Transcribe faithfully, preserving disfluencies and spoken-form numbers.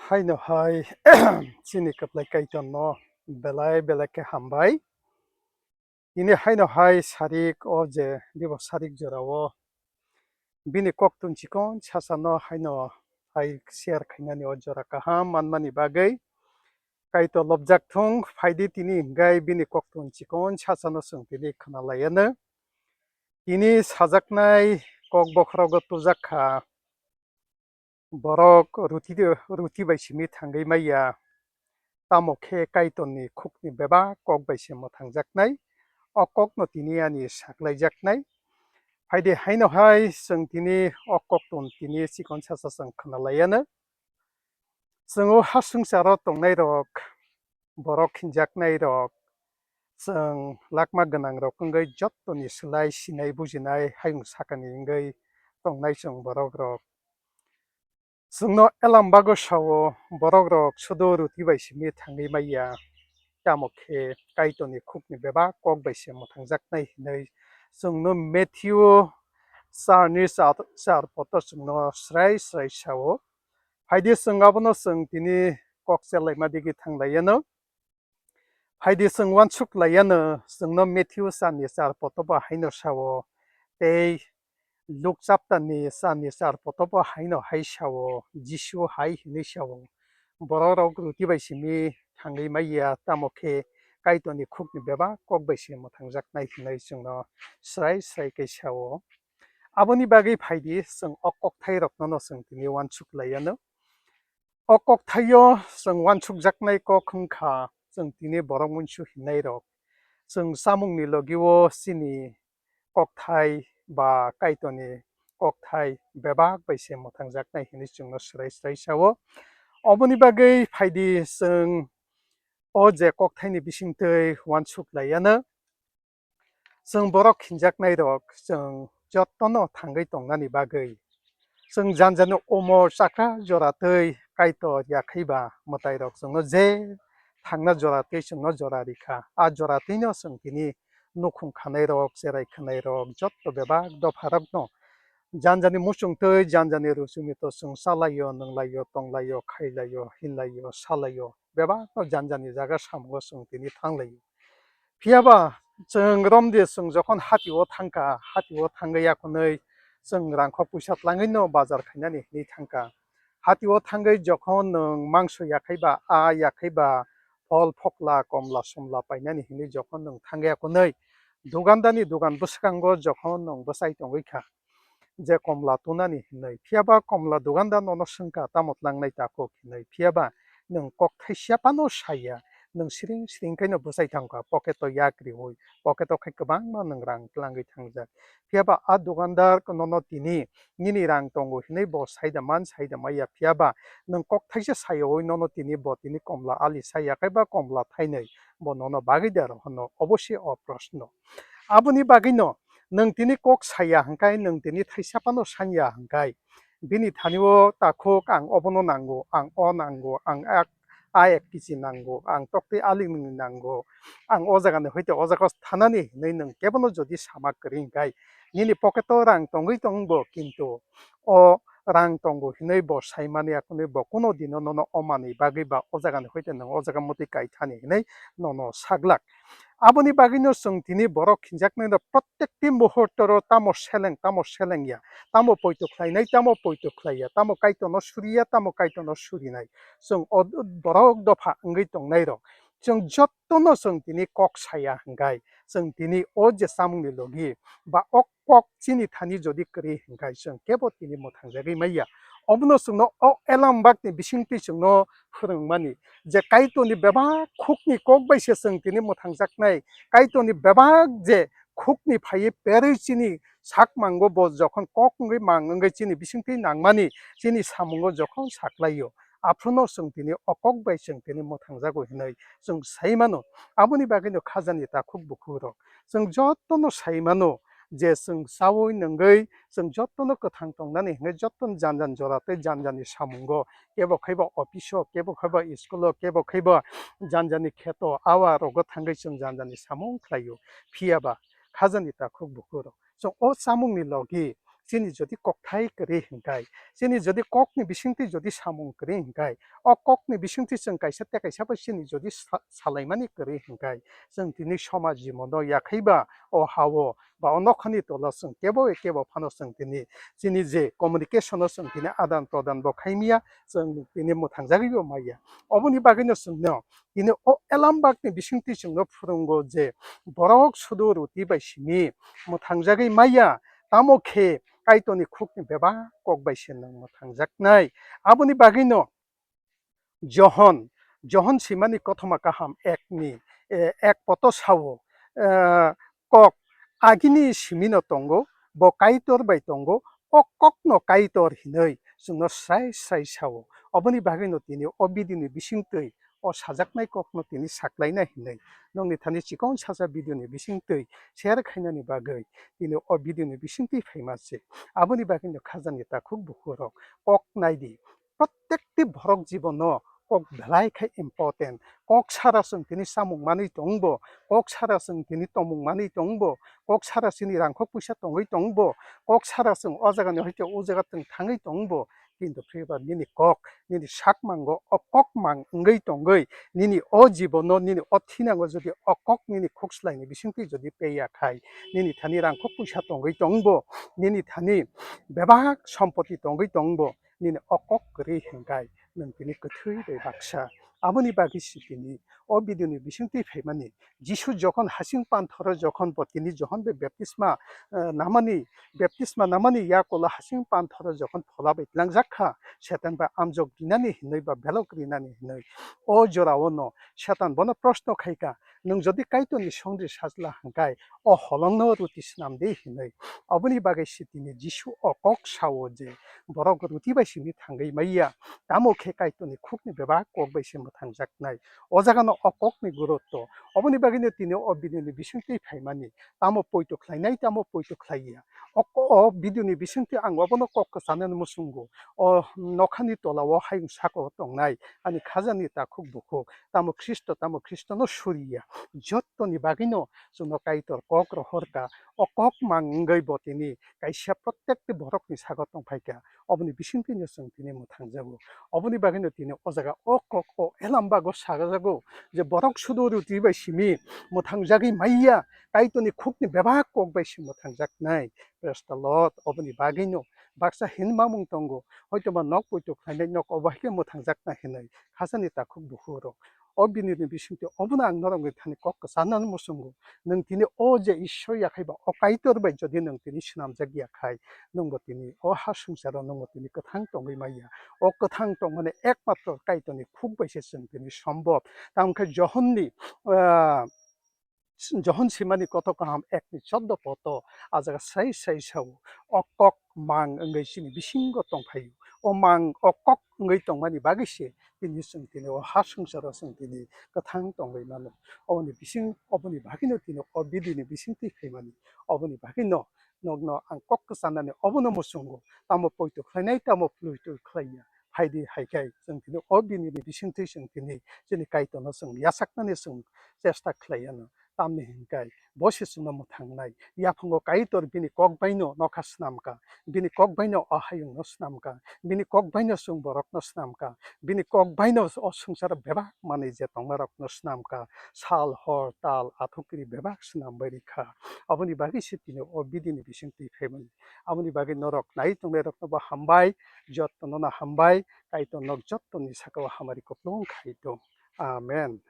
Haino hai chini kwplai Kaitorno belai belai khe hambai. Tini haino hai sarik o je dibo sarik jorao bini koktun chikon sasano haino hai share khainani o jora kaham manmani bagwi Kaitor lobjak thung. Phaidi tini hwnkhe bini koktun chikon sasano chwng tini khwnalaiano. Tini sajaknai kok bokhorogo tujak kha. Borok ruti, ruti bai simi thangwi maya, tamo khe Kaitorni khukni bebak kok bai se mwthangjaknai, o kokno tini ani saklaijaknai. Phaidi haino hai chwng tini o koktun tini chikon sasa chwng khwnalaiano. Chwng o ha swngcharo tongnairok, borok hinjaknairok, chwng lakma gwnangrok wngwi jottoni slai sinai bujinai hayung sakani wngwi tongnai chwng borokrok. Chwngno elam bago sao, borokrok sudu ruti bai simi thangwi maya, tamo khe Kaitorni khukni bebak kok bai se mwthangjaknai hinwi chwngno Matthew charni char, char poto chwngno srai srai sao. Phaidi chwng abono chwng tini kok chelai ma digi thang lai yano. Phaidi chwng wansuk lai yano, chwngno Matthew charni char poto bo haino sao, tei Luk chapter ni charni char poto bo haino hai sao, Jisu hai hinwi sao, "Borok rok ruti bai simi thangwi maya, tamo khe Kaitorni khukni bebak kok bai se mwthangjaknai," hinwi chwngno srai srai khe sao. Aboni bagwi phaidi chwng o kokthai rokno no chwng tini wansuk lai yano. O kokthaio chwng wansukjaknai kok wngkha, chwng tini borok muisu hinnairok. Chwng chamungni logio chini kokthai ba Kaitorni kokthai bebak bai se mwthangjaknai hinwi chwngno srai srai sao. Oboni bagwi phaidi chwng o je kokthaini bisingtwi wansuk lai yano. Chwng borok hinjaknairok, chwng jotono thangwi tongnani bagwi, chwng jani jani umor chakra jora twi Kaitor yakhaiba mwtairok chwngno je thangna jora twi chwngno jora rikha. A jora twino chwng tini nukhung khanairok, cherai khanairok, jotto bebak dopharokno jani jani muchung twi jani jani ruchumito chwng chalaio, nwnglaio, tonglaio, khailaio, hinlaio, salaio, bebakno jani jani jaga samungo chwng tini thanglaio. Phiyaba chwng romdi chwng jokhon hatio thangkha, hatio thangwi yakunwi chwng rangkhok puisa tlangwino bazar khainani hinwi thangkha. Hatio thangwi jokhon nwng mangso yakhaiba, a yakhaiba, phol phokla, komla somla painani hinwi jokhon nwng thangwi yakunwi dugandani dugan bwskango jokhon nwng bwchai tongwi kha, je komla tunani hinwi. Phiyaba komla dugandar nono swngkha, "Tamo tlangnai takhuk?" hinwi. Phiyaba nwng kok thaisa phano saya, nwng siring siring khaino bwchai thangkha, pocket o yak riwi, pocket o khai kwbangma nwng rang tlangwi thangjak. Phiyaba a dugandar nono tini nini rang tongo hinwi bo saida man saida maya, phiyaba nwng kok thaisa sayawi nono tini bo tini komla ali saya kaiba komla thainwi bo nono bagwi da rohorno? Obosi o proshno. Aboni bagwino nwng tini kok saya hwnkhe, nwng tini thaisa phano sanya hwnkhe, bini thani o takhuk, "Ang obono nango, ang o nango, ang a, a ek kg nango, ang toktwi aling nini nango, ang o jaga ni hoite o jaga o thanani," hinwi nwng kebono jodi sama kwrwi hwnkhe, nini pocket o rang tongwi tong bo, kintu o rang tongo hinwi bo saimani, akunwi bo kuno dino nono o manwi bagwi ba o jaga ni hoite nwng o jaga motwi kai thani hinwi nono saglak. Aboni bagwino chwng tini borok hinjaknaino prottekti muhurtoro tamo seleng, tamo seleng ya, tamo poito khlainai, tamo poito khlai ya, tamo Kaitorno suri ya, tamo Kaitorno surinai. Chwng o borok dopha wngwi tongnairok, chwng jottono chwng tini kok saya hwnkhe, chwng tini o je chamungni logi ba o kok chini thani jodi kwrwi hwnkhe, chwng kebo tini mwthangjagwi manya. Obono chwngno o elam bakni bisingtwi chwngno phwrwngmani je Kaitorni bebak khukni kok bai se chwng tini mwthangjaknai. Kaitorni bebak je khukni phaiwi perwi chini sak mango, bo jokhon kok wngwi mang wngwi chini bisingtwi nangmani, chini samungo jokhon saklaio, aphruno chwng tini o kok bai chwng tini mwthangjago hinwi chwng sai mano. Aboni bagwino khajani takhuk bukhukrok, chwng jotono sai mano je chwng chaui nungwi chwng jotono kwthang tongnani hwnwi jotono janjani jora tei janjani samungo, kebo khaiba office o, kebo khaiba school o, kebo khaiba janjani kheto, awa rogo thangwi chwng janjani samung khlaio. Phiyaba khajani takhuk bukhukrok, chwng o chamungni logi chini jodi kokthai kwrwi hwnkhe, chini jodi kokni bisingtwi jodi samung kwrwi hwnkhe, o kokni bisingtwi chwng kaisa tei kaisa bai chini jodi sa-, salaimani kwrwi hwnkhe, chwng tini somaj jibon no yakhaiba o ha-o ba o nokhani tola chwng kebo kebo phano chwng tini chini je communication o chwng tini adan prodan bo khaimya, chwng tini mwthangjagwi bo maya. Oboni bagwino chwngno tini o elambakni bisingtwi chwngno phwrwngo je borok sudu ruti bai simi mwthangjagwi maya, tamo khe Kaitorni khukni bebak kok bai se nwng mwthangjaknai. Aboni bagwino Johon, Johon simani kothoma kaham ekni, eh, ek poto sao, eh, kok agini simino tongo, bo Kaitor bai tongo, o kokno Kaitor hinwi chwngno srai srai sao. Oboni bagwino tini o video ni bisingtwi o sajaknai kokno tini saklaina hinwi nongni thani chikon sacha video ni bisingtwi share khainani bagwi tini o video ni bisingtwi phaima se. Aboni bagwino khajani takhuk bukhurok kok naidi. Protekti borok jibono kok belai khe important. Kok sara chwng tini samung manwi tongbo, kok sara chwng tini tomung manwi tongbo, kok sara chini rangkhok puisa tongwi tongbo, kok sara chwng o jagani hoite o jaga chwng thangwi tongbo, kintu phiba nini kok, nini sakmango o kok mang wngwi tongwi, nini o jibono, nini o thinango jodi o kok nini khuk swlaini bisingtwi jodi peya khai, nini thani rangkhok puisa tongwi tongbo, nini thani bebak sompoti tongwi tongbo, nini o kok kwrwi hwnkhe nwng tini kwthwi bai baksa. Aboni bagwi se tini o video ni bisingtwi phaimani, Jisu jokhon hasing panthoro jokhon bo tini Johon bai baptisma, eh, namani, baptisma namani yakulo hasing panthoro jokhon phola bai tlangjak kha, Setan bai amjok rinani hinwi ba belok rinani hinwi. O jorao no Setan bono proshno khai kha, "Nwng jodi Kaitorni songri sajla hwnkhe, o holongno ruti swnam di," hinwi. Oboni bagwi se tini Jisu o kok sao je, borok ruti bai simi thangwi maya, tamo khe Kaitorni khukni bebak kok bai se mwthangjaknai. O jagano o kokni gurutto. Oboni bagwino tini o video ni bisingtwi phaimani, tamo poito khlainai, tamo poito khlaiya. O ko-, o video ni bisingtwi ang obono kok kwchanani muchungo. O nokhani tolao hayung saka o tongnai ani khajani takhuk bukhuk, tamo Khristo, tamo Khristono suriya. Jottoni bagwino chwngno Kaitor kok rohorkha. O kok mang wngwi bo tini kaisa protekti borokni sago tongphaikha. Oboni bisingtwino chwng tini mwthangjago. Oboni bagwino tini o jaga o kok o elambago sagajago je borok sudu ruti bai simi mwthangjagwi maya, Kaitorni khukni bebak kok bai se mwthangjaknai. Praise the Lord. Oboni bagwino baksa hinmamung tongo, hoitoba nok poito khlainai nok obo hai khe mwthangjaknai hinwi khajani takhuk bukhurok. O video ni bisingtwi obono ang norokni thani kok kwchanani muchungo. Nwng tini o je Ishwar yakhai ba o Kaitor bai jodi nwng tini swnamjak ya khai, nwngbo tini o ha swngcharo nwngbo tini kwthang tongwi maya. O kwthang tongmani ekmatro Kaitorni khuk bai se chwng tini sombop. Tamo khe Johonni, ah, Johon simani kothok kaham ekni choddo poto, a jaga sai sai sao, o kok mang wngwi chini bisingo tongphaio. O mang, o kok wngwi tongmani bagwi se tini chwng tini o ha swngcharo chwng tini kwthang tongwi mano. Oboni bising, oboni bagwino tini o video ni bisingtwi phaimani. Oboni bagwino nokno ang kok kwchanani obono muchungo, tamo poito khlainai, tamo ploito khlaiya. Phaidi hai khe chwng tini o video ni bisingtwi chwng tini chini Kaitorno chwng yachaknani chwng chesta khlaiya no. Tamni hwnkhe bo se chwngno mwthangnai. Yaphango Kaitor bini kok baino nokha swnamkha, bini kok baino o hayungno swnamkha, bini kok baino chwng borokno swnamkha, bini kok baino o swngcharo bebak manwi je tongmarokno swnamkha, sal, hor, tal, athukiri bebak swnambai rikha. Aboni bagwi se tini o video ni bisingtwi phaimani. Aboni bagwi norok nai tongnairokno bo hambai, jottono no hambai, Kaitor nok jottoni sakao hamari kuplung khai tong. Amen.